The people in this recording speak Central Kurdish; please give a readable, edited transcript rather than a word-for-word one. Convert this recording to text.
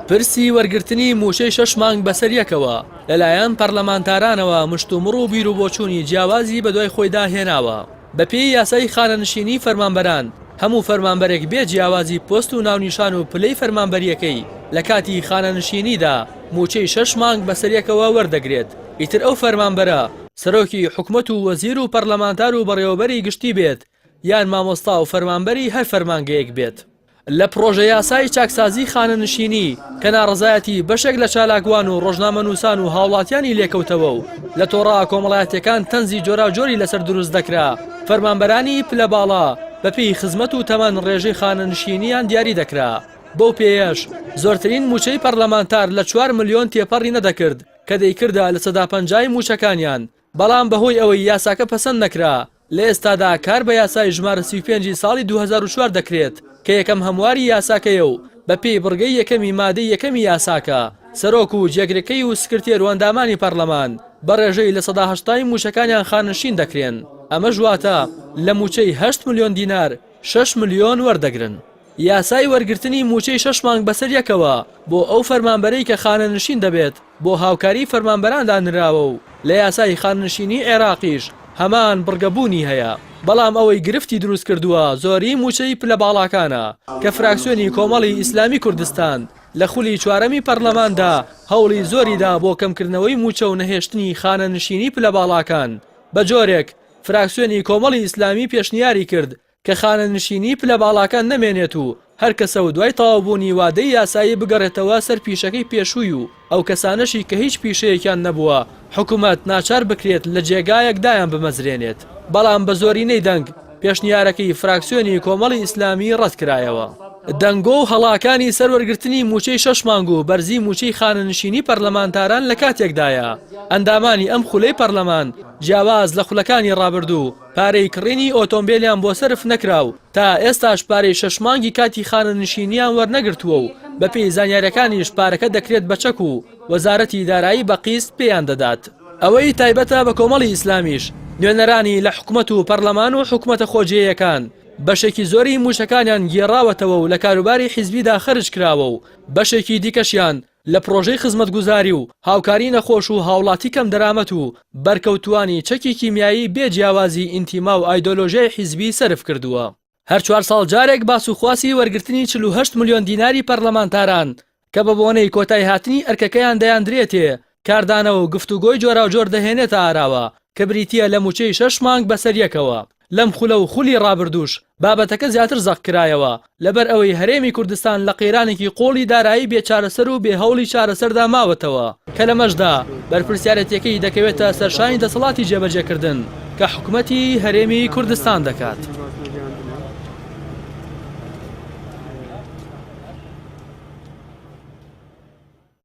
پرسی وەرگرتنی مووچەی شەش مانگ بەسەر یەکەوە لەلایەن پەرلەمانتارانەوە مشتومڕ و بیروبۆچوونی جیاوازی بەدوای خۆیدا هێناوە. بەپێی یاسای خانەنشینی فەرمانبەران، هەموو فەرمانبەرێک بێ جیاوازی پۆست و ناونیشان و پلەی فەرمانبەرییەکەی لە کاتی خانەنشینیدا مووچەی شەش مانگ بەسەریەکەوە وەردەگرێت، ئیتر ئەو فەرمانبەرە سەرۆکی حکومەت و وەزیر و پەرلەمانتار و بەڕێوەبەری گشتی بێت یان مامۆستا و فەرمانبەری هەر فەرمانگەیەک بێت. لە پڕۆژەیاسای چاکسازی خانەنشینی کە ناڕەزایەتی بەشێک لە چالاکوان و ڕۆژنامەنووسان و هاوڵاتیانی لێکەوتەوە و لە تۆڕە کۆمەڵایەتیەکان تەنزی جۆراوجۆری لەسەر دروست دەکرا، فەرمانبەرانی پلە باڵا بەپێی خزمەت و تەمەن ڕێژەی خانەنشینیان دیاری دەکرا، بەو پێیەش زۆرترین مووچەی پەرلەمانتار لە چوار ملیۆن تێپەڕی نەدەکرد کە دەیکردە 50% ی مووچەکانیان، بەڵام بەهۆی ئەوەی یاساکە پەسەند نەکرا، لە ئێستادا کار بە یاسای ژمارە 35 ی ساڵی 2004 دەکرێت کە یەکەم هەمواری یاساکەیە و بەپێی بڕگەی یەکەمی مادەی یەکەمی یاساکە سەرۆک و جێگرەکەی و سکرتێر و ئەندامانی پەرلەمان بە ڕێژەی 80% ی مووچەکانیان خانەنشین دەکرێن ئەمەش واتە لە مووچەی هەشت ملیۆن دینار شەش ملیۆن وەردەگرن. یاسای وەرگرتنی مووچەی شەش مانگ بەسەر یەکەوە بۆ ئەو فەرمانبەرەی کە خانەنشین دەبێت بۆ هاوکاری فەرمانبەران دانراوە و لە یاسای خانەنشینی عێراقیش هەمان بڕگە بوونی هەیە، بەڵام ئەوەی گرفتی دروستکردووە زۆریی مووچەی پلە باڵاکانە کە فراکسیۆنی کۆمەڵی ئیسلامی کوردستان لە خولی چوارەمی پەرلەماندا هەوڵی زۆریدا بۆ کەمکردنەوەی مووچە و نەهێشتنی خانەنشینی پلە باڵاکان بە جۆرێک فراکسیۆنی کۆمەڵی ئیسلامی پێشنیاری کرد کە خانەنشینی پلە باڵاکان نەمێنێت و هەر کەسە و دوای تەواوبوونی وادەی یاسایی بگەڕێتەوە سەر پیشەکەی پێشووی و ئەو کەسانەشی کە هیچ پیشەیەکیان نەبووە حکومەت ناچار بکرێت لە جێگایەک دایان بمەزرێنێت بەڵام بە زۆرینەی دەنگ پێشنیارەکەی فراکسیۆنی کۆمەڵی ئیسلامی ڕەتکرایەوە. دەنگۆ و هەڵاکانی سەر وەرگرتنی مووچەی شەش مانگ و بەرزی مووچەی خانەنشینی پەرلەمانتاران لە کاتێکدایە ئەندامانی ئەم خولەی پەرلەمان جیاواز لە خولەکانی ڕابردوو پارەی کڕینی ئۆتۆمبێلیان بۆ سەرف نەکرا و تا ئێستاش پارەی شەش مانگی کاتی خانەنشینییان وەرنەگرتووە و بەپێی زانیارییەکانیش پارەکە دەکرێت بە چەک و وەزارەتی دارایی بە قیست پێیان دەدات. ئەوەی تایبەتە بە کۆمەڵی ئیسلامیش، نوێنەرانی لە حکومەت و پەرلەمان و حکومەتە خۆجێیەکان بەشێکی زۆری مووچەکانیان گێڕاوەتەوە و لە کاروباری حیزبیدا خەرج کراوە و بەشێکی دیکەشیان لە پڕۆژەی خزمەتگوزاری و هاوکاری نەخۆش و هاوڵاتی کەمدەرامەت و بەرکەوتووانی چەکی کیمیایی بێ جیاوازی ئینتیما و ئایدۆلۆژیای حیزبی سەرف کردووە. هەر چوار ساڵ جارێک باس و خواسی وەرگرتنی 48 ملیۆن دیناری پەرلەمانتاران کە بە بۆنەی کۆتایهاتنی ئەرکەکەیان دەیاندرێتێ کاردانەوە و گفتوگۆی جۆراوجۆر دەهێنێتە ئاراوە کە بریتییە لە مووچەی شەش مانگ بەسەر یەکەوە. لەم خولە و خولی ڕابردووش بابەتەکە زیاتر زەق کرایەوە، لەبەر ئەوەی هەرێمی کوردستان لە قەیرانێکی قووڵی دارایی بێ چارەسەر و بێ هەوڵی چارەسەردا ماوەتەوە، کە لەمەشدا بەرپرسیارێتیەکەی دەکەوێتە سەرشانی دەسەڵاتی جێبەجێکردن کە حکومەتی هەرێمی کوردستان دەکات.